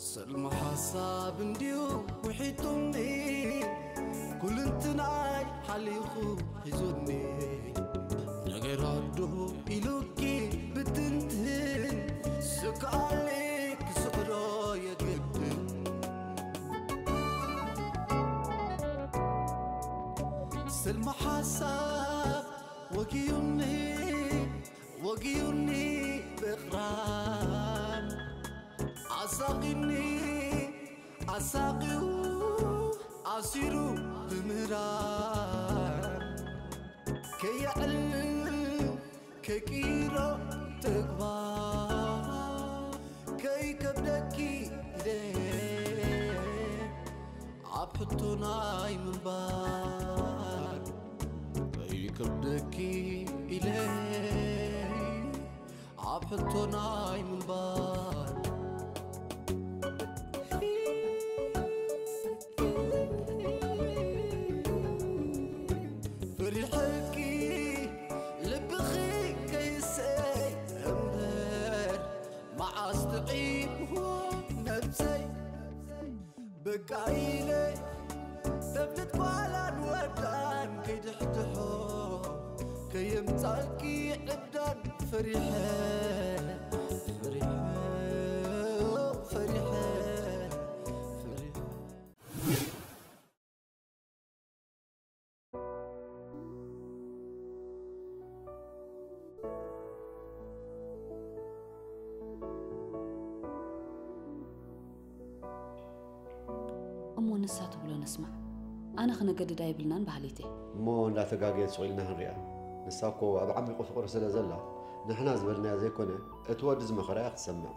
ሰልሚ ሓሳብ እንድዩ ውሒጡኒ፣ ኩልንትናይ ሓሊኹ ሒዙኒ። ነገራት ዶ ኢሉኪ ብትንትን፣ ስክኣሊ ክስዕሮ የግድን። ሰልሚ ሓሳብ ወጊዩኒ፣ ወጊዩኒ ብቕራን፣ ኣሳቒኒ ኣሳቒዩ ኣሲሩ ብምህራር፣ ከየዕልል ከይቅይሮ ተግባር፣ ከይከብደኪ ኢለ ኣብ ሕቶ ናይ ምንባር፣ ከይከብደኪ ኢለ ኣብ ሕቶ ናይ ምንባር። ፈሪሐኪ ልብኺ ከይሰይ እምበር፣ መዓስ ጥዒምዎ ነብሰይ። በቃ ኢለ ተብልት ጓላን ወዳን ከይድሕድሖ፣ ከየምጻልኪ ዕብዳን ፈሪሐ፣ ፈሪሐ፣ ፈሪሐ፣ ፈሪሐ። እሞ ንሳ ትብሎ ንስማዕ። ኣነ ክነገድድ ኣይብልናን በሃሊት እየ። እሞ እንዳተጋገየት ስቕ ኢልና ክንሪኣ። ንሳ እኮ ኣብ ዓሚቑ ፍቕሪ ስለ ዘላ፣ ንሕና ዝበልናያ ዘይኮነ፣ እቲ ወዲ ዝመኸራ እያ ክትሰምዕ።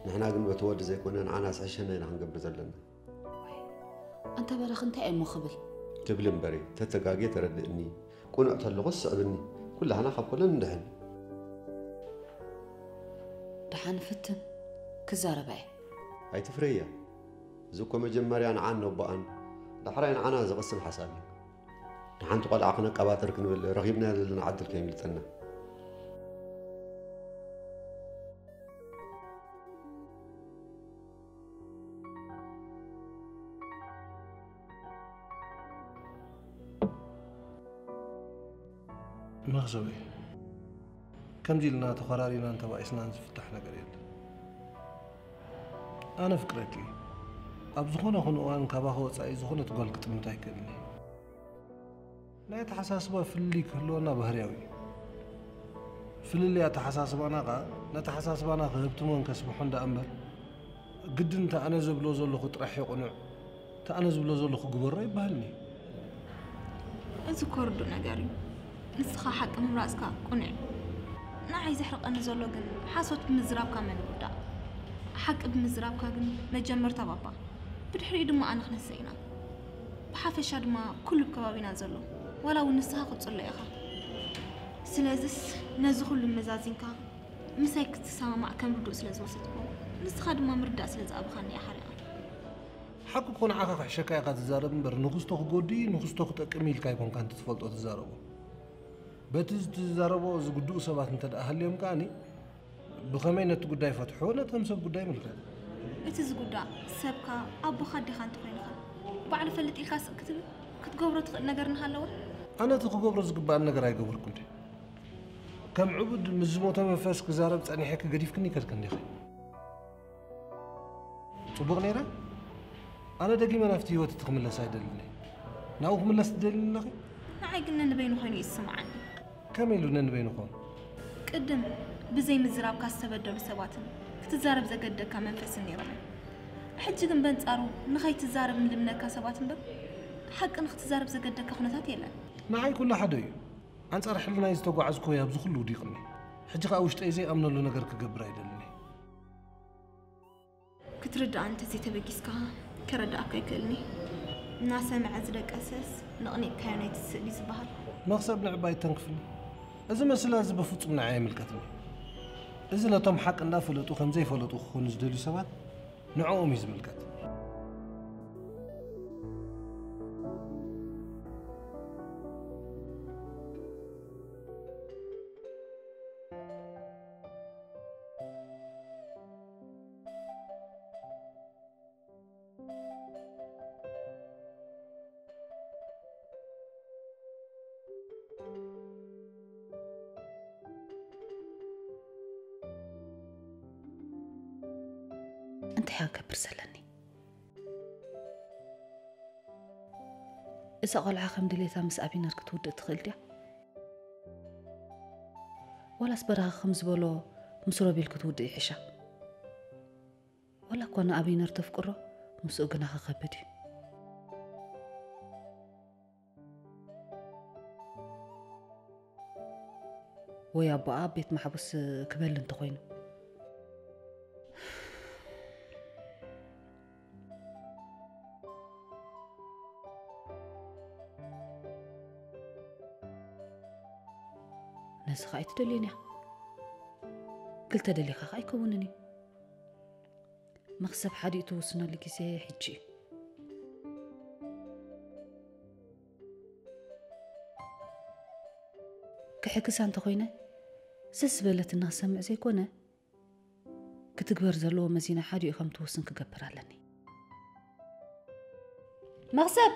ንሕና ግን በቲ ወዲ ዘይኮነ፣ ንዓና ዝሕሸና ኢና ክንገብር ዘለና። ኣንታ በረኽ እንታይ እየ እሞ ክብል? ትብሊ እምበሪ፣ ተተጋግየ ተረድእኒ። ቅኑዕ ተለኹስ ስዕብኒ። ኩላህና ካብ ኮለን ንድሕን። ደሓን ፍትን ክዛረባ እየ። ኣይትፍረያ። እዚ እኮ መጀመርያ ንዓን ነቦኣን፣ ዳሕራይ ንዓና ዘቕስን ሓሳብ እዩ። ንሓንቲ ቆልዓ ክነቀባጥር ክንብል ረኺብናዮ ዘለና ዕድል ከይምልጠና። መኽሰበይ፣ ከምዚ ኢልና ተኾራሪናን ተባኢስናን ዝፍታሕ ነገር የለን። ኣነ ፍቅረኪ ኣብ ዝኾነ ኹን እዋን ካባኺ ወጻኢ ዝኾነት ጓል ክጥምት ኣይክእልን እየ። ናይ ኣተሓሳስባ ፍልልይ ክህልወና ባህርያዊ እዩ። ፍልልይ ኣተሓሳስባና ኸኣ ነተሓሳስባና ክህብትሞን ከስፍሖን ደኣ እምበር ግድን እቲ ኣነ ዘብሎ ዘለኹ ጥራሕ እዩ ቅኑዕ፣ እቲ ኣነ ዝብሎ ዘለኹ ግበሮ ኣይበሃልን እዩ። እዚ እኮ ርዱእ ነገር እዩ። ንስኻ ሓቂ ምምራጽካ ቅኑዕ እዩ። ንዓይ ዘሕርቐኒ ዘሎ ግን ሓሶት ብምዝራብካ መን ይጉዳእ? ሓቂ ብምዝራብካ ግን መጀመርታ ባባ፣ ብድሕሪኡ ድማ ኣነ ክነስእ ኢና። ብሓፈሻ ድማ ኩሉ ኣብ ከባቢና ዘሎ ዋላ እውን ንስኻ ክትጽሎ ኢኻ። ስለዝስ ነዚ ኩሉ መዛዚንካ ምሳይ ክትሰማማዕ ከም ርዱእ ስለ ዝወሰድክዎ ንስኻ ድማ ምርዳእ ስለ ዝኣበኻኒ እያ ሓሪቓ። ሓቂ እኮ ንዓኻ ክሕሸካ ኢኻ ትዛረብ እምበር ንኽስቶ ክጎድእ እዩ ንኽስቶ ክጠቅም ኢልካ ኣይኮንካን እቲ ትፈልጦ ትዛረቦ። በቲ ትዛረቦ ዝጉድኡ ሰባት እንተ ደኣ ሃልዮም ከኣኒ ብኸመይ ነቲ ጉዳይ ፈትሕዎ ነቶም ሰብ ጉዳይ ይምልከት። እቲ ዝጉዳእ ሰብካ ኣቦኻ ኣዴኻ እንተኾይንኻ ባዕሉ ፈልጥ ኢልካ ስቕ ክትብል ክትገብሮ ትኽእል ነገር እናሃለወ ኣነ እቲ ክገብሮ ዝግባኣኒ ነገር ኣይገበርኩን ድየ? ከም ዕቡድ ምስ ዝሞተ መንፈስ ክዛረብ ጸኒሐ ክገዲፍክኒ ከድክኒ ኢኺ። ጽቡቕ ነይረ? ኣነ ደጊመ ናብቲ ህይወት እቲ ክምለስ ኣይደልን እየ። ናብኡ ክምለስ ትደልኒ ኣለኺ? ንዓይ ግን ነንበይኑ ኮይኑ እዩ ዝስምዓኒ። ከመይ ኢሉ ነንበይኑ ክኾን? ቅድም ብዘይ ምዝራብካ ዝተበደሉ ሰባትን ክትዛረብ ዘገደካ መንፈስን ነይሮም እዮም። ሕጂ ግን በንጻሩ ንኸይትዛረብ ንልምነካ ሰባት እምበር ሓቂ ንኽትዛረብ ዘገደካ ኩነታት የለን። ንዓይ ኩሉ ሓደ እዩ። ኣንጻር ሕልናይ ዝተጓዓዝኩ እየ ኣብዚ ኩሉ ውዲቕኒ። ሕጂ ከኣ ውሽጠይ ዘይኣምነሉ ነገር ክገብር ኣይደልን እየ። ክትርድኣ እንተዘይተበጊስካ ከረድኣካ ኣይክእልን እየ። እናሰምዐ ዝደቀሰስ ነቕኒቕካዮ ናይ ትስእ ድዩ ዝበሃል? መኽሰብ ንዕባ ኣይተንክፍኒ። እዚ መስላ እዚ በፍጹም ንዓይ ኣይምልከትኒ። እዚ ነቶም ሓቂ እንዳፈለጡ ከም ዘይፈለጡ ክኾኑ ዝደልዩ ሰባት ንዕኦም እዩ ዝምልከት። እንታይ እያ ክገብር ዘለኒ? እዛ ቆልዓ ከም ድሌታ ምስ ኣቢነር ክትውድእ ትኽእል ድያ? ዋላስ በረኻ ከም ዝበሎ ምስ ሮቤል ክትውድእ ይሕሻ? ዋላ እኳ ንኣቢነር ተፍቅሮ፣ ምስኡ ግና ክኸብድ እዩ። ወይ ኣቦኣ ኣብ ቤት ማሕቡስ ክበል እንተኾይኑ። ነዚ ኸኣ ኣይትደልዮን እያ። ክልተ ደሊኻ ኸኣ ኣይከውንን እዩ። መኽሰብ ሓዲኡ ትውስነሉ ግዜ ሕጂ እዩ። ክሕግዛ እንተኾይነ፣ ስስ ዝበለትና ክሰምዕ ዘይኮነ፣ ክትግበር ዘለዎ መዚና ሓዲኡ ከም ትውስን ክገብር ኣለኒ። መኽሰብ!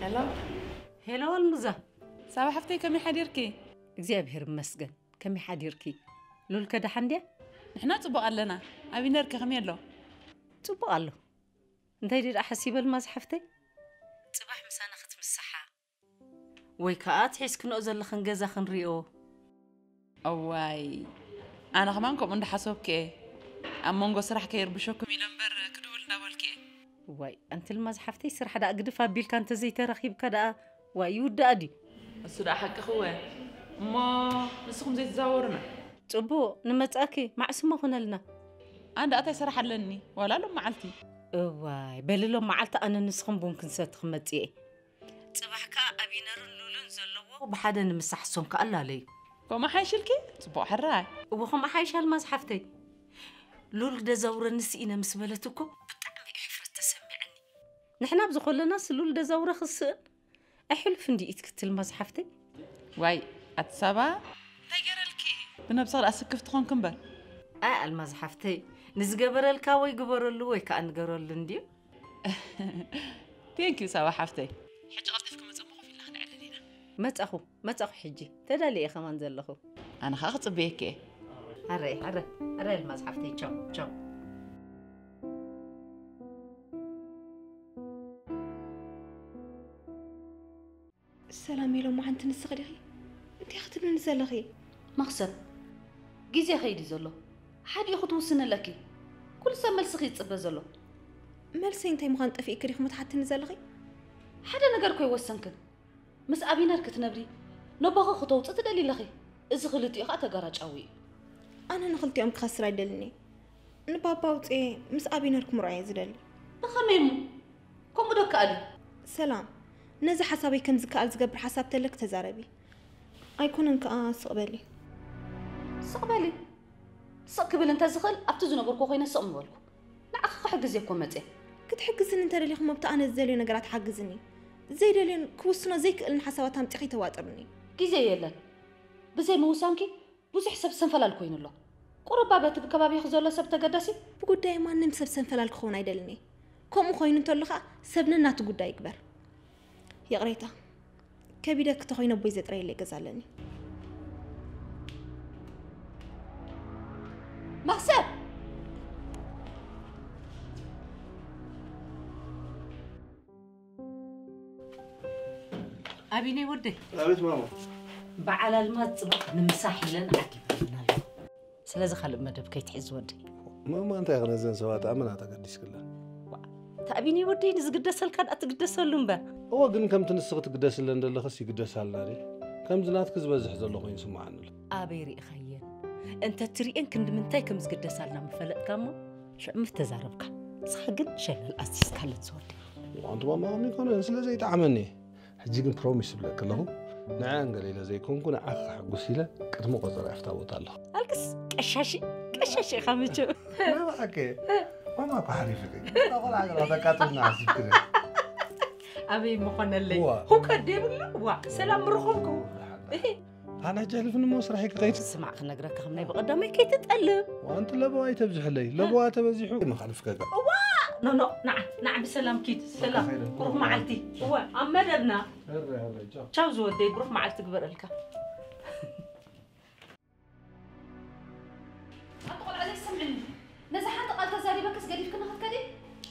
ሄሎ። ሄሎ ኣልሙዛ። ሳባ ሓፍተይ፣ ከመይ ሓዲርኪ? እግዚኣብሔር ይመስገን። ከመይ ሓዲርኪ? ሉልከ ደሓን ድያ? ንሕና ጽቡቕ ኣለና። ኣቢነርከ ከመይ ኣሎ? ጽቡቕ ኣሎ። እንታይ ድኣ ሓሲበ ኣልማዝ ሓፍተይ? ጽባሕ ምሳና ክትምስሓ ወይ ከኣ ትሒዝክንኦ ዘለኽን ገዛ ክንሪኦ። እዋይ፣ ኣነ ከማን ከምኡ እንዳሓሰብኩ እየ። ኣብ መንጎ ስራሕ ከይርብሸኩም ኢለ እምበር ክድውል እንዳበልኩ እየ። እዋይ፣ ኣንቲ ኣልማዝ ሓፍተይ፣ ስራሕ ደኣ ግድፍ ኣቢልካ እንተዘይተረኺብካ ደኣ፣ ዋይ፣ ይውዳእ ድዩ? እሱ ደኣ ሓቅኺ እወ። እሞ ንስኹም ዘይትዛወሩና? ጽቡቕ፣ ንመጻእኪ፣ ማዕስሞ ኩነልና። ኣነ ደኣ እንታይ ስራሕ ኣለኒ? ዋላ ሎም መዓልቲ። እዋይ፣ በሊ ሎም መዓልቲ ኣነ ንስኹም ቡን ክንሰቲ ክመጽእ እየ። ጽባሕ ከኣ ኣቢነርን ሉሉን ዘለዎ ብሓደ ንምሳሕ እሶም ከኣ ኣላለዩ። ከምኡ ሓይሽልኪ? ጽቡቕ ሕራይ። እወ፣ ከምኡ ሓይሽ ኣልማዝ ሓፍተይ። ሉል ክደዛውረኒ ስኢነ ምስ በለት እኮ ብጣዕሚ እዩ ሕፍረት ተሰሚዕኒ። ንሕና ኣብዚ ኮለናስ ሉል ደዛውረ ክስእን? ኣሕሉፍ እንዲ ኢትክቲ ኣልማዝ ሓፍተይ። ዋይ፣ ኣቲ ሳባ። እንታይ ገረልኪ? ብነብስኺ ደኣ ስክፍቲ ኾንኪ እምበር። ኣይ ኣልማዝ ሓፍተይ፣ ንዝገበረልካ ወይ ግበረሉ ወይ ከኣ ንገረሉ እንድዩ። ቴንክ ዩ ሳባ ሓፍተይ። ሕጂ ቀልጢፍኪ ምጽእ እሞ ኮፍ ኢልና ክነዕልል ኢና። መጻኹ፣ መጻኹ ሕጂ። ተዳልየ እየ ከማን ዘለኹ። ኣነ ኸኣ ክጽበየኪ እየ። ኣረ፣ ኣረ፣ ኣረ ኣልማዝ ሓፍተይ፣ ቻው፣ ቻው። ሰላም ኢሎም መዓንቲ ንስኺ ዲኺ? እንታይ ክትብልኒ ዘለኺ? መኽሰብ፣ ግዜ ኸይዱ ዘሎ። ሓዲኡ ክትውስኒ ኣለኪ። ኩሉ ሰብ መልስኺ ይጽበ ዘሎ። መልሰይ እንታይ ምዃን ጠፊእኪ ዲኹም ትሓትኒ ዘለኺ? ሓደ ነገር እኮ ይወሰንክን። ምስ ኣቢነር ክትነብሪ፣ ነቦኺ ክተውጽእ ትደሊ ኣለኺ። እዚ ክልቲኡ ኸኣ ተጋራጫዊ እዩ። ኣነ ንኽልቲኦም ክኸስር ኣይደልን እየ። ንባባ ኣውጽኤ ምስ ኣቢነር ክምርዖ እየ ዝደሊ። ብኸመይ እሞ? ከምኡ ዶ ከኣል እዩ? ሰላም፣ ነዚ ሓሳበይ ከም ዝከኣል ዝገብር ሓሳብ ተለኪ ተዛረቢ። ኣይኮነን ከኣ ስቕ በሊ። ስቕ በሊ? ስቕ ክብል እንተ ዝኽእል ኣብቲ ዝነበርኩ ኮይነ ስቕ ምበልኩ። ንዓኺ ክሕግዝ እየ እኮ መጽየ። ክትሕግዝኒ እንተ ደሊኹ መብቲ ኣነ ዝደልዮ ነገራት ሓግዝኒ። ዘይደልዮን ክውስኖ ዘይክእልን ሓሳባት ኣምጺኺ ተዋጥርኒ። ግዜ የለን። ብዘይ ምውሳንኪ ብዙሕ ሰብ ሰንፈላል ኮይኑ ኣሎ። ቁሩባ በቲ ብከባቢኺ ዘሎ ሰብ ተገደሲ። ብጉዳይ ማንም ሰብ ሰንፈላል ክኸውን ኣይደልን እየ። ከምኡ ኮይኑ እንተሎ ኸኣ ሰብ ነናቱ ጉዳይ ይግበር። ይቕሬታ። ከቢደኪ ተኾይነ ኣቦይ ዘጥረየለይ ገዛ ኣለኒ። መኽሰብ! ኣቢነይ ወደይ። ኣቤት ማማ። በዓል ኣልማዝ ጽባሕ ንምሳሕ ኢለን ዓዲበን ኣለዋ። ስለዚ ካልእ መደብ ከይትሕዝ ወደይ። ማማ እንታይ ኢኺ ነዘን ሰባት ኣመና ተገዲስክለን? ዋ፣ እንተ ታእቢኒ ወደይ ንዝግደሰልካ ደኣ ትግደሰሉ እምበር። እወ፣ ግን ከምቲ ንስኺ ትግደስለን ዘለኽስ ይግደሳልና ድዩ? ከምዚ ናትኪ ዝበዝሕ ዘሎ ኮይኑ ይስምዓኒ ኣሎ። ኣበይ ርኢኻየን? እንተ ትርእየን ክንዲ ምንታይ ከም ዝግደሳልና ምፈለጥካ እሞ፣ ሽዑ ምተዛረብካ። ንስኻ ግን ሸለል ኣዚዝካለን ዝወደይ። ኣንቲ ማማ ከመይ ኮነ ስለ ዘይጠዓመኒ። ሕጂ ግን ፕሮሚስ ይብለኪ ኣለኹ። ንዕአን ገለ ኢለ ዘይኮንኩ ንዓኺ ከሐጉስ ኢለ ቅድሚ ቆጸራ ኣብታ ቦታ ኣለኹ። ኣልክስ ቀሻሺ፣ ቀሻሺ ኢኻ መቸም። ንባዕከ ማማ እኮ ሓሪፍኪ። እታ ቆልዓ ገና ተቃጥልና ሓሲብክን። ኣበይ ምኾነለይ? ዋ። ሁከት ደይብሉ? ዋ፣ ሰላም ምርኾምኩ። እህ። ኣነ ሕጂ ኣሕልፍኒ እሞ ስራሐይ ክኸይድ። ስማዕ ክነግረካ ከም ናይ ብቐዳመይ ከይትጠልም። ዋንቲ ለበዋ ኣይተብዝሕለይ። ለበዋ ተበዚሑ መኻልፍከካ። እዋ! ኖ፣ ኖ፣ ንዓ፣ ንዓ ብሰላም ኪድ። ሰላም። ከይደ። ብሩኽ መዓልቲ። እዋ፣ ኣብ መደብና። ሄረ፣ ሄረ፣ ቻው። ቻው ዝወደይ፣ ብሩኽ መዓልቲ ግበረልካ። ኣቲ ቆልዓ ዘይሰምዕኒ። ነዛ ሓንቲ ቃል ተዛሪበክስ ገዲፍክኒ ክትከዲ?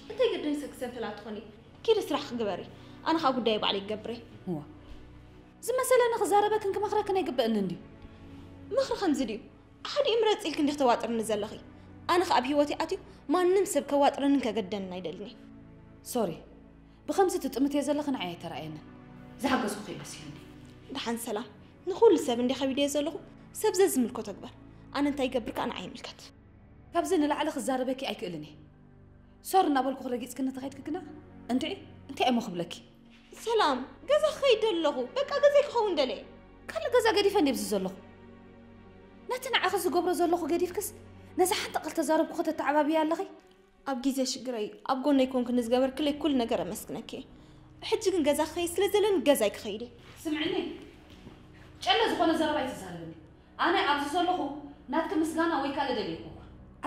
እንታይ ገደኒ ሰክሰን ፈላ ትኾኒ? ኪዲ ስራሕኪ ግበሪ። ኣነ ኸኣ ጉዳይ ባዕለይ ይገብር እየ። እዋ። ዝመሰለኒ ክዛረበክን ክመኽረክን ኣይግበእንን ድዩ? ምኽሪ ከምዚ ድዩ? ሓዲኡ ምረጽ ኢልኪ እንዲኺ ተዋጥርኒ ዘለኺ። ኣነ ኸኣ ኣብ ህይወተይ ኣትዩ ማንም ሰብ ከዋጥረንን ከገድደንን ኣይደልን እየ። ሶሪ። ብኸምዚ ትጥምትዮ ዘለኺ ንዓይ ኣይተራእየንን። ዝሓገዝኩኺ ይመስለኒ። ደሓን ሰላም። ንኹሉ ሰብ እንዲየ ከቢደዮ ዘለኹ። ሰብ ዘዝምልከቶ ግበር። ኣነ እንታይ ይገብር ከኣ ንዓይ ይምልከት። ካብዚ ንላዕሊ ክዛረበኪ ኣይክእልን እየ። ሶሪ እናበልኩ ክረጊጽክኒ ተኸይድኪ ግና፣ እንድዒ፣ እንታይ እሞ ክብለኪ? ሰላም፣ ገዛ ክኸይድ ኣለኹ። በቃ ገዛይ ክኸውን ደለየ። ካልእ ገዛ ገዲፈ እንድየ ኣብዚ ዘለኹ። ነቲ ንዓኺ ዝገብሮ ዘለኹ ገዲፍክስ፣ ነዛ ሓንቲ ቃል ተዛረብኩ ከተተዓባብያ ኣለኺ? ኣብ ግዜ ሽግረይ ኣብ ጎነይ ኮንኪ ንዝገበርክለይ ኩሉ ነገር ኣመስግነኪ እየ። ሕጂ ግን ገዛ ክኸይድ ስለ ዘለኒ ገዛይ ክኸይድ እየ። ስምዕኒ፣ ጨለ ዝኾነ ዘረባ ኣይትዛረብኒ። ኣነ ኣብዚ ዘለኹ ናትኪ ምስጋና ወይ ካልእ ደልየ ኣይኮንኩን።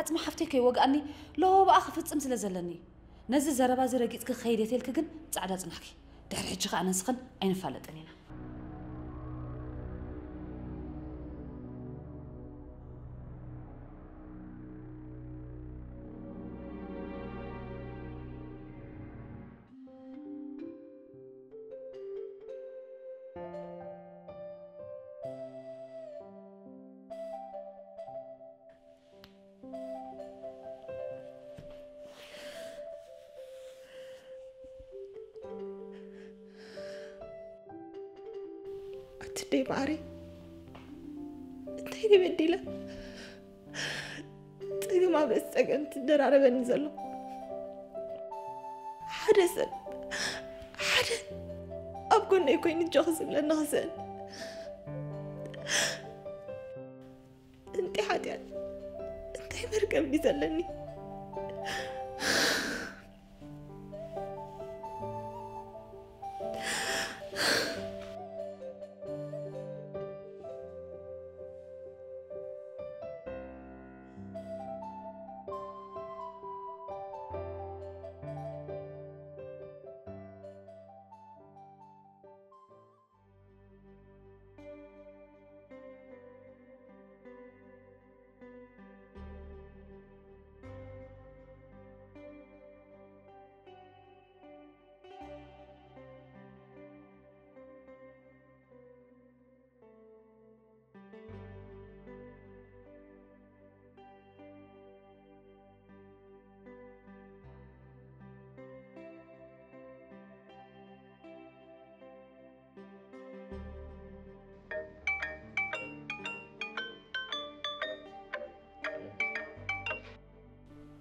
ዓጽሚ ሓፍተይ ከይወግኣኒ ለበዋኣ ክፍጽም ስለ ዘለኒ፣ ነዚ ዘረባ እዚ ረጊጽኪ ክኸይድ እየ ተልኪ ግን ጻዕዳ ጽናሕኪ። ድሕሪ ሕጂ ከኣ ኣነን ንስኽን ኣይንፋለጥን ኢና። ኣቲ ደይ ማዕረይ፣ እንታይ ድየ በዲለ? ጸገም ኣብ ርእሲ ጸገም ትደራረበኒ ዘሎ። ሓደ ሰብ፣ ሓደ ኣብ ጎነይ ኮይኑ ኣጆኺ ዝብለኒ ክስእን። እንታይ ሓጢኣት፣ እንታይ መርገም ድዩ ዘለኒ?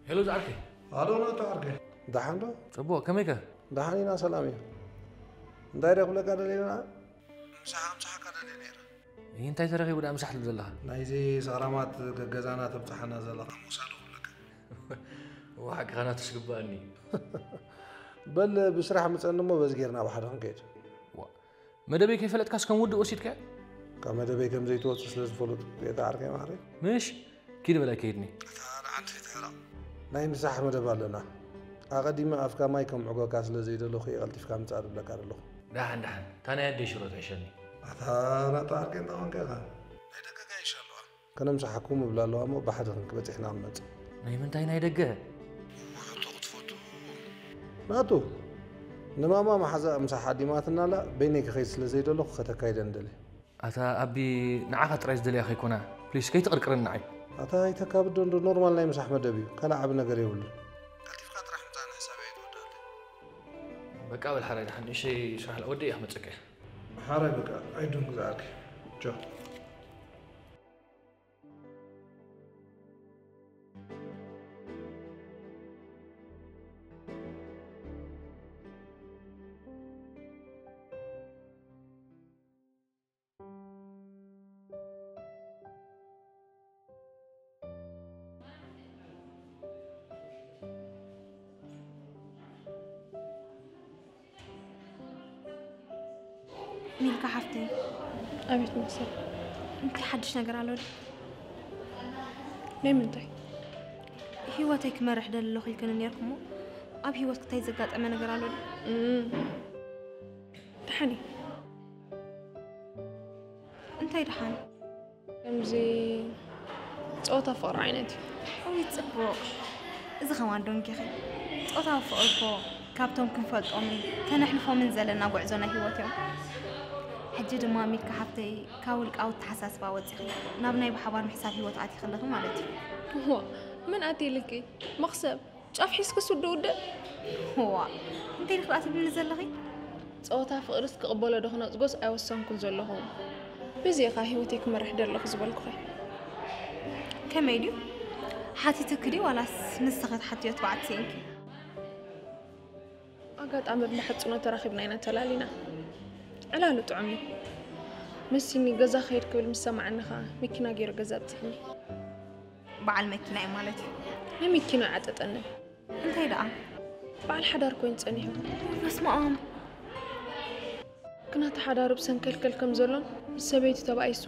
ሄሎ ዝዓርከይ። ኣሎ ናቱ ዓርከይ። ደሓን ዶ? ጽቡቕ፣ ከመይከ? ደሓን ኢና፣ ሰላም እዩ። እንታይ ደ ክብለካ ደሊና? ምሳሕ ምሳሕ ካደሊ ነይረ። ይህ እንታይ ተረኺቡ ደኣ ምሳሕ ትብል ዘለኻ? ናይዚ ሰኽራማት ገገዛና ተብጽሓና ዘለኻ ምውሳድ ክብለካ። እዋ ሓቅኻ ናቱስ ግባኣኒ። በል ብስራሕ ምጸኒ እሞ በዚ ጌርና ብሓደ ክንከይድ። ዋ፣ መደበይ ከይፈለጥካስ ከም ውድእ ወሲድካዮ? ካብ መደበይ ከም ዘይትወጽእ ስለ ዝፈለጡ የታ ዓርከይ ማዕረይ። ምሽ? ኪድ በላ ከይድኒ። እታ ንሓንቲ ትሕረቕ። ናይ ምሳሕ መደብ ኣለና። ኣቐዲመ ኣፍካ ማይ ከም ዕጎካ ስለ ዘይደለኹ እየ ቀልጢፍካ ምጻእ ዝብለካ ዘለኹ። ደሓን ደሓን። እታ ናይ ኣደይ ሽሮ ትሕሸኒ። ኣታ ናታ ዓርከይ እንተ ኾንካ ኢኻ። ናይ ደገ ጋይሽ ኣለዋ። ከነምሳሓኩም እብላ ኣለዋ እሞ ብሓደ ክንክበጺሕና ንመጽእ። ናይ ምንታይ ናይ ደገ? ሕቶ ክትፈቱ። ናቱ፣ ንማማ መሓዛ ምሳሕ ዓዲማትና ኣላ፣ በይነይ ክኸይድ ስለ ዘይደለኹ ከተካይደን ደልየ። ኣታ ኣቢ ንዓኻ ጥራይ ዝደልያ ከይኮና፣ ፕሊስ ከይትቕርቅረኒ ንዓይ። ኣታ ኣይተካብዶ እንዶ ኖርማል ናይ ምሳሕ መደብ እዩ፣ ካልእ ዓቢ ነገር የብሉን። ቀልጢፍካ ጥራሕ ምጻእ ንሕሳብ እያ ኣይትወድኣለይ። በቃ በል ሓራይ፣ ደሓን ንእሽተይ ስራሕ ለወዲ እየ ክመፀካ እየ። ሓራይ በቃ ኣይዶን ክዛኣርኪ። ቻው። ሚልካ ሓፍተይ፣ ኣቤት መሰል። እንታይ ሓድሽ ነገር ኣሎ ድዩ? ናይ ምንታይ? ህይወተይ ክመርሕ ደሊ ኣለኹ ኢልክኒ ነይርኩሞ፣ ኣብ ህይወትክ እንታይ ዘጋጠመ ነገር ኣሎ ድዩ? እም። ደሓን እዩ። እንታይ ደሓን? ከምዚ ጸወታ ፍቕሪ ዓይነት እዩ። እውይ ጽቡቕ። እዚ ኸማን ዶንኪኺ። ጾታዊ ፍቕሪ እኮ ካብቶም ክንፈልጦምን ከነሕልፎምን ዘለና ጉዕዞ ናይ ህይወት እዮም። ሕጂ ድማ ሚልካ ሓፍተይ ካብ ውልቃዊ ኣተሓሳስባ ወጺኺ ናብ ናይ ብሓባር ምሕሳብ ህይወት ኣቲኺ ኣለኺ ማለት እዩ። እዋ፣ መን ኣትየልኪ? መኽሰብ ጫፍ ሒዝክስ ውድእ ውድእ? እዋ፣ እንታይ ኢልኺ ደኣ ትብልኒ ዘለኺ? ጸወታ ፍቕርስ ክቕበሎ ዶ ክነጽጎስ ኣይወሰንኩን ዘለኹ። በዚ ኢኻ ህይወተይ ክመርሕ ደለኹ ዝበልኩኸ። ከመይ ድዩ? ሓቲትኪ ድዩ ዋላስ ንስኺ ትሓትዮ ትብዓት ስኢንኪ? ኣጋጣሚ ብሓጽኖ ተራኺብና ኢና ተላሊና። ዕላሉ ጥዑም እዩ። መሲኒ ገዛ ክኸይድ ክብል ምስ ሰማዓኒ ኸኣ መኪና ገይሩ ገዛ ኣብጺሕኒ። በዓል መኪና እዩ ማለት እዩ። ናይ መኪና ዓጠጠኒ። እንታይ ደኣ? በዓል ሓዳር ኮይኑ ጸኒሑ። በስመ ኣብ። ግና ተሓዳሩ ብሰንከልከል ከም ዘሎን ምስ ሰበይቱ ተባኢሱ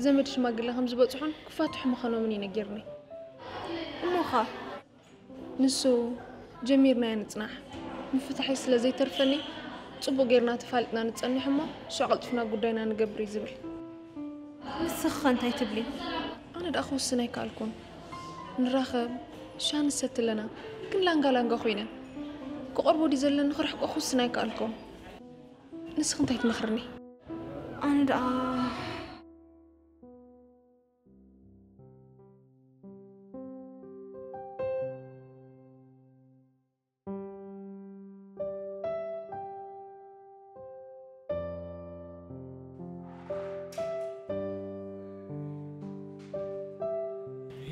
ዘመድ ሽማግለ ከም ዝበጽሑን ክፋትሑ ምዃኖምን እዩ ነጊርኒ። እሞኸ? ንሱ ጀሚርናዮ ንጽናሕ፣ ምፍታሐይ ስለ ዘይተርፈኒ ጽቡቕ ጌርና ተፋሊጥና ንጸንሕ እሞ ሽዑ ቀልጢፍና ጉዳይና ንገብር እዩ ዝብል። ንስኺ ኸ እንታይ ትብሊ? ኣነ ደኣ ክውስን ኣይከኣልኩን። ንራኸብ፣ ሻሂ ንሰቲ ኣለና፣ ግን ላንጋ ላንጋ ኮይነ። ክቐርቦ ድዩ ዘለኒ ክርሕቆ ክውስን ኣይከኣልኩን። ንስኺ እንታይ ትመኽርኒ? ኣነ ደኣ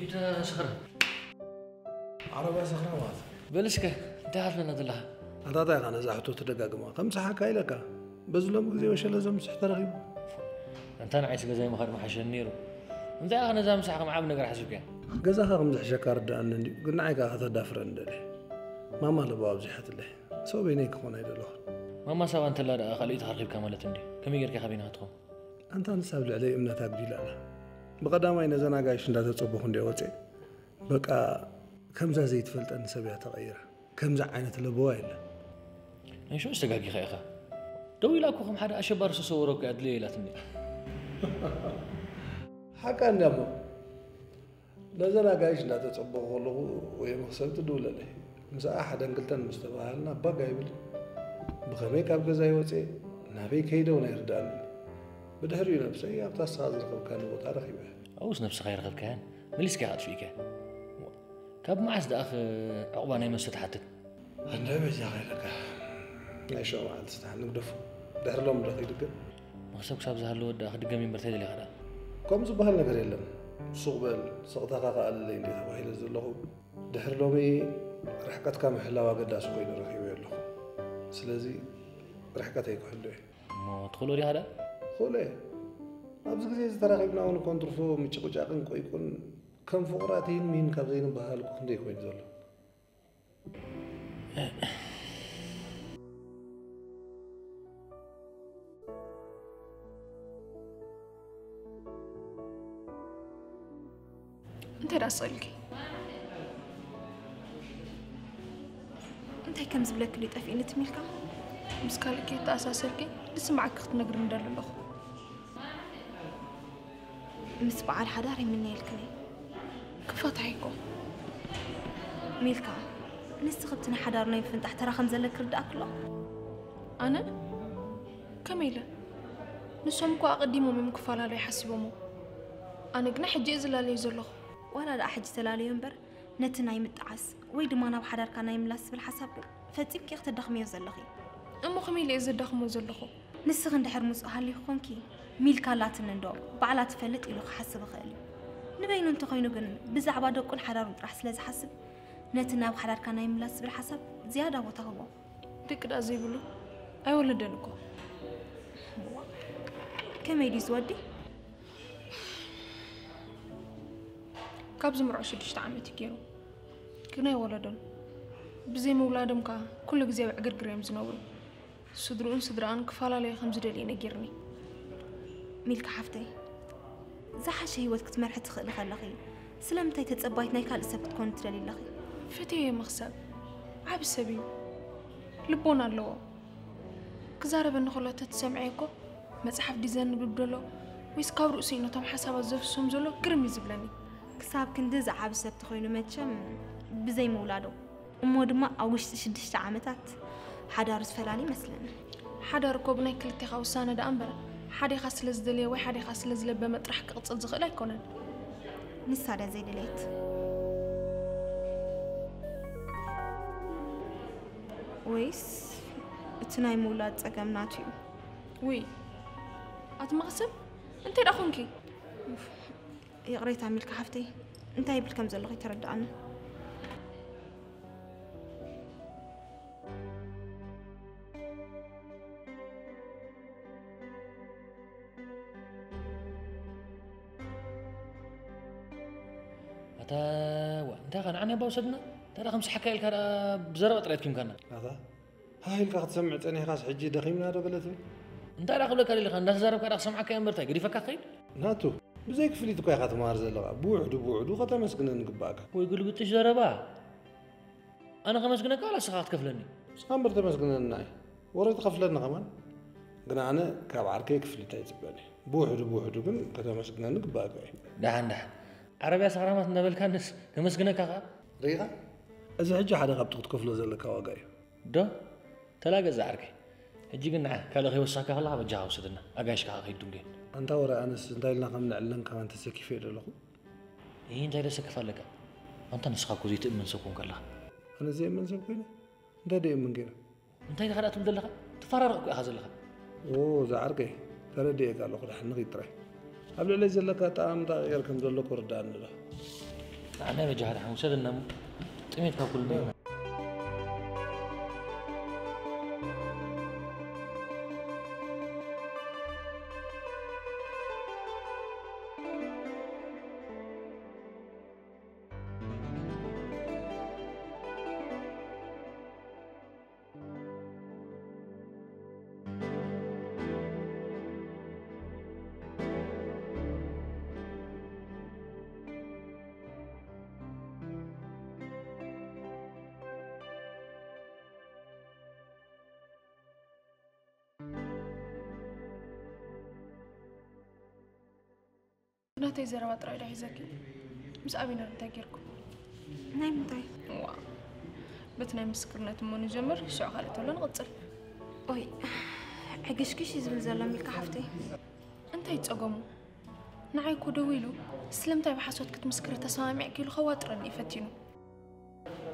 ኢዳ ሰኽራ። ዓረባ ሰኽራ ማለት። በል እስከ እንታይ ሓትለና ዘለኻ? ኣታ እንታይ ኢኻ ነዛ ሕቶ ትደጋግማ? ከም ሰሓካ ኢለካ። በዚ ሎሚ ግዜ ወሸለ ዘምስሕ ተረኺቡ። ኣንታ ንዓይስ ገዛይ ምኻድ ምሓሸኒ ነይሩ። እንታይ ኢኻ ነዛ ምሳሕ ከም ዓቢ ነገር ሓሲብካያ? ገዛኻ ከም ዝሕሸካ ርድኣኒ እንድዩ፣ ግን ንዓይ ከኣ ከተዳፍረኒ ደለ። ማማ ለበዋ ኣብዚሓትለይ። ሰው በይነይ ክኾን ኣይደለኹን። ማማ ሳባ እንተላ ደኣ ካልኦይቲ ኣርኺብካ ማለት እንድዩ። ከመይ ጌርካ ኢኻ በይንኻ ትኸውን? ኣንታ ንሳ ኣብ ልዕለይ እምነት ኣጉዲላ ኣላ። ብቐዳማይ ነዘን ኣጋይሽ እንዳተጸበኹ እንድየ ወጽየ። በቃ ከምዛ ዘይትፈልጠኒ ሰብ እያ ተቐይራ። ከምዚ ዓይነት ለበዋ የለን። ናይ ሽዑ ዝተጋጊኻ ኢኻ። ደው ኢላ እኮ ከም ሓደ ኣሸባሪ ዝተሰወረ እኮ እያ ኣድልዮ ኢላትኒ። ሓቃ እንድያ እሞ። ነዘን ኣጋይሽ እንዳተጸበኹ ከለኹ ወይ መኽሰብ ትድውለለይ። ምስኣ ሓደን ክልተን ምስ ተባሃልና ባጋ ይብል። ብኸመይ ካብ ገዛ ይወፅእ፣ ናበይ ከይደ እውን ኣይርድኣንን። ብድሕሪኡ ነብሰይ ኣብታ ንስኻ ዝረኸብካኒ ቦታ ረኺበ። ኣብኡስ ነብስኻ ኣይረኸብካያን፣ መሊስካ ኢኻ ኣጥፊእካያ። ካብ መዓስ ደኣ ኸ ዕቑባ ናይ መስተ ትሓትት? ኣንዳ በጃኻ ኢለካ። ናይ ሽዑ መዓልቲ ስራሕ ንግደፎ። ድሕሪ ሎሚ ዶ ክይድገም? መኽሰብ ክሳብ ዝሃለወ ደኣ ክድገም እምበር እንታይ ደሊኻ ደኣ? ከምኡ ዝበሃል ነገር የለን። ሱቕ በል፣ ስቕታኻ ከኣ ኣለለይ እንድየ ተባሂለ ዘለኹ። ድሕሪ ሎሚ ርሕቀትካ ምሕላው ኣገዳሲ ኮይኑ ረኺበዮ ኣለኹ። ስለዚ ርሕቀተይ ክሕሉ እየ። እሞ ትኽእሎ ዲኻ ደኣ? ክኽእሎ እየ። ኣብዚ ግዜ እዚ ተራኺብና እውን እኮ እንትርፎ ምጭቑጫቕን ቆይቁን ከም ፍቑራት ይህን ምሂን ካብ ዘይንበሃል እኮ ክንደይ ኮይኑ ዘሎ። እንታይ ደኣ ስቕ ኢልኪ? እንታይ ከም ዝብለኪ ድዩ ጠፊእኒ ትም ኢልካ? ምስ ካልእ ከይተኣሳሰርኪ ዝስምዓኪ ክትነግርኒ ደሊ ኣለኹ። ምስ በዓል ሓዳር ይምነየልክን እየ። ክፋታሕ እኮ። ሚልካ፣ ንስኺ ኣብቲ ናይ ሓዳር ናይ ምፍንጣሕ ተራ ከም ዘለኪ ርድኣኪ ኣሎ? ኣነ? ከመይ ኢለ? ንሶም እኮ ኣቐዲሞም እዮም ክፈላለዩ ሓሲቦሞ። ኣነ ግና ሕጂ እየ ዝላለዩ ዘለኹ። ዋላ ደኣ ሕጂ ተላለዩ እምበር፣ ነቲ ናይ ምጥዓስ ወይ ድማ ናብ ሓዳርካ ናይ ምላስ ዝብል ሓሳብ ግን ፈጺምኪ ኢኺ ተዳኽምዮ ዘለኺ። እሞ ከመይ ኢለ እየ ዘዳኽሞ ዘለኹ? ንስኺ እንድሕር ምጹእ ሃሊኹ ኮንኪ፣ ሚልካ ኣላትኒ እንዶ ባዕላ ትፈልጥ ኢሉ ክሓስብ ይኽእል እዩ። ንበይኑ እንተኾይኑ ግን ብዛዕባ ደቁን ሓዳሩን ጥራሕ ስለ ዝሓስብ፣ ነቲ ናብ ሓዳርካ ናይ ምላስ ዝብል ሓሳብ ዝያዳ ቦታ ህቦ። ደቂ ደኣ ዘይብሉ ኣይወለደን እኮ። ከመይ ድዩ ዝወዲ? ካብ ዝምርዖ ሽዱሽተ ዓመት እዩ ገይሩ፣ ግን ኣይወለዶን። ብዘይ ምውላዶም ከኣ ኩሉ ግዜ ኣብ ዕግርግር እዮም ዝነብሩ። ስድርኡን ስድራኣን ክፈላለዩ ከም ዝደልዩ ነጊርኒ። ሚልካ ሓፍተይ፣ ዝሓሸ ህይወት ክትመርሒ ትኽእሊ ከለኺ ስለምንታይ ተጸባይት ናይ ካልእ ሰብ ክትኮኒ ትደልዪ ኣለኺ? ፈትየዮ መኽሰብ ዓቢ ሰብ እዩ፣ ልቦና ኣለዎ። ክዛረበኒ ከሎ ተትሰምዕዮ እኮ መጽሓፍ ድዩ ዘንብብ ዘሎ ወይስ ካብ ርእሱ እዩ ነቶም ሓሳባት ዘፍስሶም ዘሎ ግርም እዩ ዝብለኒ። ክሳብ ክንድዚ ዓቢ ሰብ ተኾይኑ መቸም ብዘይ ምውላዶ እሞ ድማ ኣብ ውሽጢ ሽዱሽተ ዓመታት ሓዳሩ ዝፈላሊ ይመስለኒ። ሓዳር እኮ ብናይ ክልቴኻ ውሳነ ደኣ እምበር ሓዴኻ ስለ ዝደለየ ወይ ሓዴኻ ስለ ዝለበመ ጥራሕ ክቕጽል ዝኽእል ኣይኮነን። ንሳ ድያ ዘይደለየት? ወይስ እቲ ናይ ምውላድ ጸገም ናቱ እዩ? ውይ ኣቲ መቕሰብ እንታይ ደኣ ኾንኪ? ይቕሬታ ሚልካ ሓፍተይ፣ እንታይ ይብል ከም ዘለኹ ኣይተረድኣንን። ኣታ ዋ እንታይ ኸ ንዓና እባ ውሰድና እንታይ ደኣ ከም ሰሓካ ኢልካ ደኣ ብዘረባ ጥራይ ኣድኪምካና ኣታ ሃህ ኢልካ ክትሰምዕ ጸኒሕካስ ሕጂ ደኺምና ዶ ገለ ትብል እንታይ ደኣ ክብለካ ደሊኻ እንዳተዛረብካ ደኣ ክሰምዓካ እየ እምበር እንታይ ገዲፈካ ክኸይድ ናቱ ብዘይ ክፍሊት እኳ ኢኻ ትመሃር ዘለኻ ብውሕዱ ብውሕዱ ከተመስግነኒ ግባእካ ወይ ግልብጥሽ ዘረባ ኣነ ከመስግነካ ዋላ ንስኻ ክትከፍለኒ? ንስኻ እምበር ተመስግነና እየ። ወረ ትኸፍለኒ ከማን። ግና ኣነ ካብ ዓርከይ ክፍሊት ኣይጽበን እየ። ብውሕዱ ብውሕዱ ግን ከተመስግነኒ ግባእካ እዩ። ደሓን ደሓን። ዓረብያ ሰኽራማት እንዳበልካንስ ከመስግነካ ከኣ? ርኢኻ? እዚ ሕጂ ሓደ ካብቲ ክትከፍሎ ዘለካ ዋጋ እዩ። ዶ? ተላገጽ ዝዓርከይ። ሕጂ ግን ንዓ ካልእ ከይወሰኽካ ከለኻ በጃኻ ውሰደና። ኣጋይሽ ከኣ ከይድንጉየን። ኣንታ ወረ ኣነስ እንታይ ኢልና ከም ነዕልለን ከማን ተሰኪፈ እየ ዘለኹ። ይህ እንታይ ደሰክፍ ኣለካ? ኣንታ ንስኻ እኮ ዘይትእመን ሰብ ኮንካ ኣለኻ። ኣነ ዘይእመን ሰብ ኮይነ? እንታይ ደይእመን ገይረ? እንታይ ኢኻ ደኣ ትብል ዘለኻ? ትፈራረቕ እኮ ኢኻ ዘለኻ። ኦ ዝዓርከይ ተረዲኤካ ኣለኹ ደሓን ንኺድ ጥራይ። ኣብ ልዕለይ ዘለካ ኣጠማምታ ቀይር ከም ዘሎ እኮ ርድኣኒ ኣሎ። ኣነ በጃኻ ደሓን ውሰደና እሞ ጥሜት ካብ ኩሉ ናተይ ዘረባ ጥራይ ዶ ሒዘኪ? ምስ ኣቢነር እንታይ ጌርኩም? ናይ ምንታይ? ዋ በቲ ናይ ምስክርነት እሞ ንጀምር፣ ሽዑ ካልእ ተሎ ንቕጽል። ኦይ ዕግሽግሽ እዩ ዝብል ዘሎ ሚልካ ሓፍተይ። እንታይ ጸገሙ? ንዓይ እኮ ደዊሉ ስለምንታይ ብሓሶት ክትምስክሪ ተሰማሚዕኪ ኢሉ ከዋጥረኒ እዩ ፈቲኑ።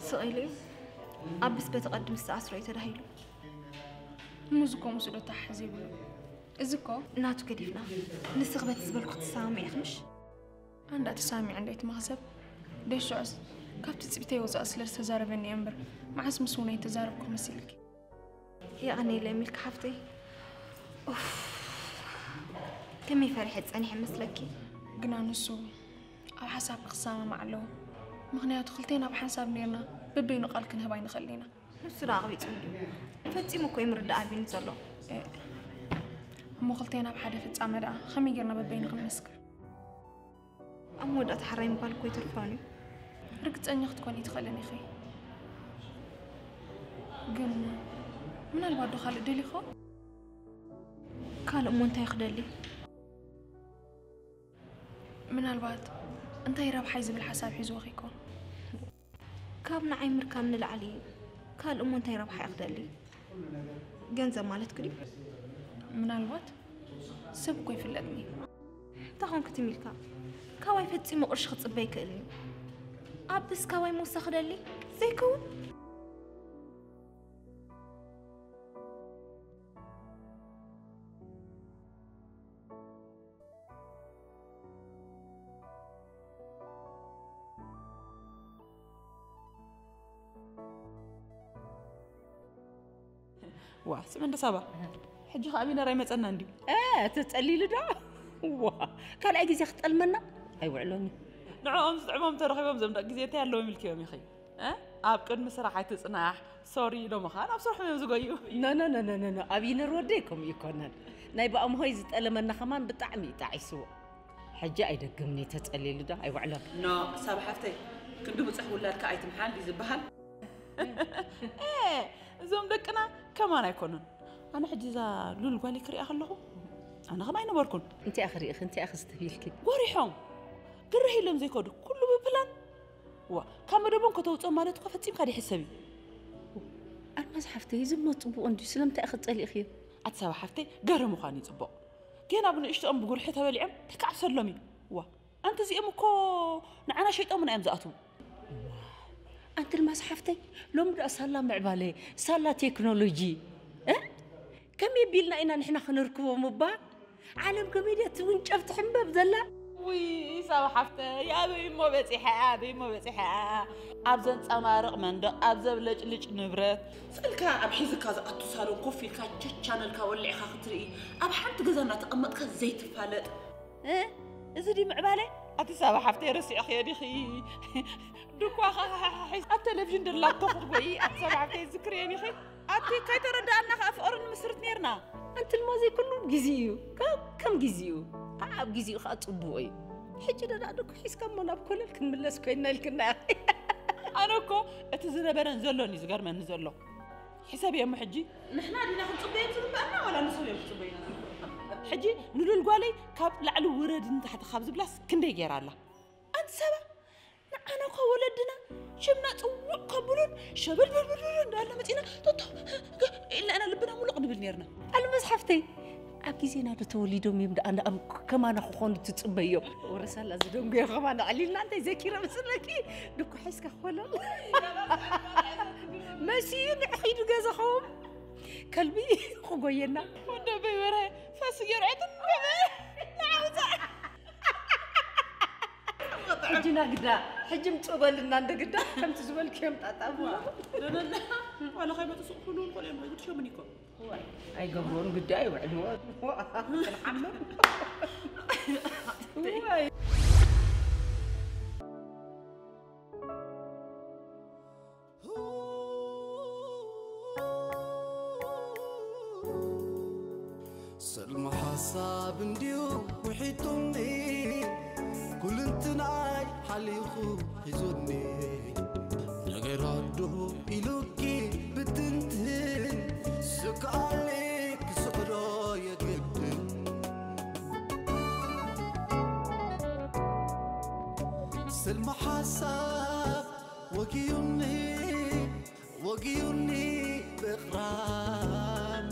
ስቕ ኢሉ እዩ። ኣቢስ በቲ ቐድም ዝተኣስሮ እዩ ተዳሂሉ። እሞ እዚ እኮ ምስኡ ዶ ተሓሕዝ የብሉን። እዚ እኮ ናቱ ገዲፍና ንስኺ በቲ ዝበልኩ ትሰማምዒ ኢኺ ምሽ? ኣንዳ ተሰማሚዐ እንዶ ኣይትመኽሰብ። ደይ ሽዑስ ካብ ትጽቢተይ ወጻኢ ስለ ዝተዛረበኒ እየ እምበር መዓስ ምስ እውን ኣይተዛረብኩ ክመስል ኢልኪ። የቐንየለይ ሚልካ ሓፍተይ። ኡፍ ከመይ ፈሪሐ ጸኒሐ መስለኪ። ግና ንሱ ኣብ ሓሳብ ክሰማማዕ ኣለዎ። ምኽንያቱ ክልቴና ብሓንሳብ ኔርና በበይኑ ቃል ክንህብ ኣይንኽእልን ኢና። ንሱ ደኣ ኣቕቢጹ እንድዩ። ፈጺሙ እኮ እዩ ምርዳእ ኣቢኒ ዘሎ። እእ፣ እሞ ክልቴና ኣብ ሓደ ፍጻመ ደኣ ከመይ ጌርና በበይኑ ክንምስክር? ኣብ መወዳእታ ሕራይ ምባል እኮ ኣይተርፎን እዩ። ርግጸኛ ክትኮኒ ኣይትኽእልን ኢኺ። ግን ምናልባት ዶ ካልእ ደሊኺ ይኸውን? ካልእ እሞ እንታይ ክደሊ? ምናልባት እንታይ ረብሓይ ዝብል ሓሳብ ሒዝዎ ከይኮን። ካብ ንዓይ ምርካብ ንላዕሊ ካልእ እሞ እንታይ ረብሓ እያ ክደሊ? ገንዘብ ማለትኪ ድዩ? ምናልባት ሰብ እኮ ይፍለጥኒ። እንታይ ኮንኪ ትም ኢልካ? ካባይ ፈጺሙ ቅርሺ ክጽበ ኣይክእልን እዩ። ኣቢስ ካባይ ምውሳኽ ክደሊ? ዘይከውን። ዋ ስም እንደ ሳባ ሕጂ ከኣ ቢነር ኣይመጸና እንዲ ተጸሊሉ ዶ ዋ ካልኣይ ግዜ ክጠልመና ኣይውዕሎን እዩ ንዕኦም ዝጥዕሞም ተረኺቦም ዘም ደቂ ግዜ እንታይ ኣለዎም ኢልክዮም ኢኺ ኣብ ቅድሚ ስራሕ ኣይትጽናሕ ሶሪ ኢሎምኻ ናብ ስርሖም እዮም ዝጎዩ ኖ ኖ ኖ ኖ ኖ ኣብ ይነር ወደይ ከምኡ ይኮነን ናይ ብኣምሆይ ዝጠለመና ከማን ብጣዕሚ እዩ ጣዒስዎ ሕጂ ኣይደግምኒ ተጸሊሉ ዶ ኣይውዕሎን ኖ ሳብ ሓፍተይ ክንዲ ብጽሕ ውላድካ ኣይትምሓል ድዩ ዝበሃል እዞም ደቅና ከማን ኣይኮኑን ኣነ ሕጂ እዛ ሉል ጓለይ ክሪኣ ከለኹ ኣነ ከም ኣይነበርኩን እንታይ ክሪእኺ እንታይ ክስተብይልኪ ጎሪሖም ግርህ ኢሎም ዘይከዱ ኩሉ ብፕላን ዋ ካብ መደቦም ከተውፅኦም ማለት እኮ ፈፂምካ ደይ ሕሰብ እዩ ኣልማዝ ሓፍተይ እዚ ሞ ፅቡቕ እንድዩ ስለምንታይ ኢኺ ፀሊእኽዮ ኣቲ ሳባ ሓፍተይ ገርህ ምዃን እዩ ፅቡቕ ጌና ብንእሽትኦም ብጉርሒ ተበሊዖም ተካዕሰሎም እዩ ዋ ኣንቲ እዚኦም እኮ ንዓና ሸይጦምና እዮም ዝኣትዉ ኣንቲ ኣልማዝ ሓፍተይ ሎሚ ደኣ ሳላ ምዕባለ ሳላ ቴክኖሎጂ ከመይ ቢልና ኢና ንሕና ክነርክቦም እባ ዓለም ከመይ ድያ ትውንጨፍ ትሕንበብ ዘላ ውይ ሳባ ሓፍተይ ኣበይ እሞ በፂሐ ኣበይ እሞ በፂሐ ኣብ ዘንፀማርቕ መንደቕ ኣብ ዘብለጭልጭ ንብረት ስእልካ ኣብ ሒዝካ ዝኣቱ ሳሎን ኮፍ ኢልካ ቸቻነልካ ወሊዕካ ክትርኢ ኣብ ሓንቲ ገዛ እናተቐመጥካ ዘይትፋለጥ እዚ ድዩ ምዕባለ ኣቲ ሳባ ሓፍተይ ረሲዕኽዮ ዲኺ ድኳ ኣብ ቴሌቪዥን ደላቶ ክትጎይ ኣቲ ሳባ ሓፍተይ ዝክርየን ኢኺ ኣቲ ከይተረዳኣና ከኣ ፍቕሪ ንምስርት ነርና ኣንቲ ልማዘይ ኩሉ ግዜ እዩ ካብ ከም ግዜኡ ኣብ ግዜኡ ከዓ ፅቡቕ እዩ ሕጂ ደዳ ድኩ ሒዝካ እሞ ናብ ኮለል ክንምለስ ኮይና ኢልክና ኣነ እኮ እቲ ዝነበረን ዘሎን እዩ ዝገርመኒ ዘሎ ሕሰብ እየ እሞ ሕጂ ንሕና ዲና ክንፅበዮም ዝግበኣና ዋላ ንሶም እዮም ክፅበዩና ዝግበኦም ሕጂ ንሉል ጓለይ ካብ ላዕሊ ውረድ ንታሕቲ ካብ ዝብላስ ክንደይ ገይራ ኣላ ኣንቲ ሰባ ንዓና እኳ ወለድና ሽምና ፅውዕ ከብሉን ሸበልበልበልበል እንዳበልና መፂና ቶቶ ኢልና ኢና ልብና ሙሉቕ ንብል ነርና ኣልመስ ሓፍተይ ኣብ ግዜና ዶ ተወሊዶም እዮም ደኣ ንኣም ከማና ክኾኑ ትፅበዮም ወረሳላ ዝደንጉዮ ከማና ዕሊልና እንታይ ዘኪረ መስለኪ ድኮ ሒዝካ ክኾለል መሲዩ ንዕኺዱ ገዛኹም ከልቢ ክጎየና ወደ በይበረ ፈስ ገርዐትን ንዓውፃ ሕጂ ናግዳ ሕጂ ምፅእ በልና እንደ ግዳ ከምቲ ዝበልክዮም ጣጣ ብሎ ዋላ ከይመጡ ሱቕ ክብሉ ንኽእሉ እዮም ኣይግድሾምን ይኮኑ ኣይገብሮን ግዲ ኣይውዕልዎ ክንሓምም ሰልሚ ሓሳብ እንድዩ ውሒጡኒ ኩልንትናይ ሓሊኹ ሒዙኒ ነገራት ዶ ኢሉኪ ብትንትን ስክኣለይ ክስዕሮ የግድን ሰልሚ ሓሳብ ወጊዩኒ ወጊዩኒ ብቕራን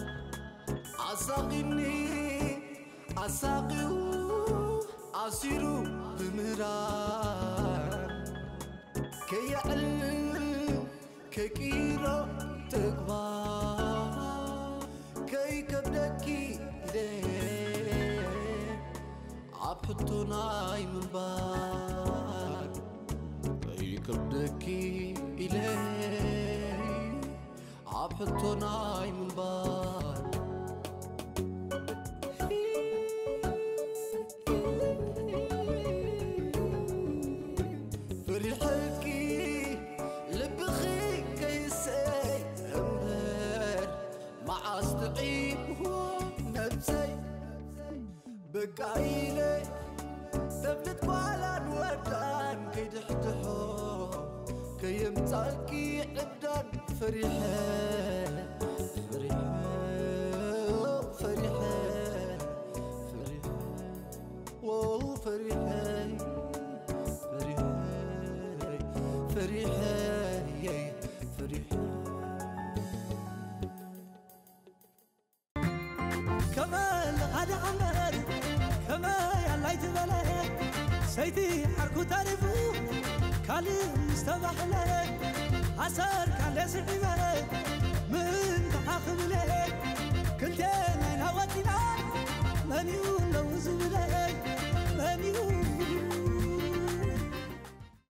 ኣሳቒኒ ኣሳቒኡ ኣሲሩ ብምህራን ከየዕልል ከይቅይሮ ተግባር ከይከብደኪ ኢለ ኣብ ሕቶ ናይ ምንባር ከይከብደኪ ኢለ ኣብ ሕቶ ናይ ምንባር ፈሪሐኪ ልብኺ ከይሰይ እምበር መዓስ ጥዒምዎ ነብሰይ በቃ ኢለ ተብልት ጓላን ወዳን ከይድሕድሖ ከየምጻልኪ ዕብዳን ፈሪሐ ፈሪሐ ፈሪሐ ፈሪሐ ዎ ፈሪሐ ፈሪሐ ፈሪሐ ፈሪሐ ከመ ለኻዲ ዓመር ከመ ያላይ ትበለ ሰይቲ ዓርኩ ተሪፉ ካልእ ምስተባህለ ኣሰር ካለ ስዒበ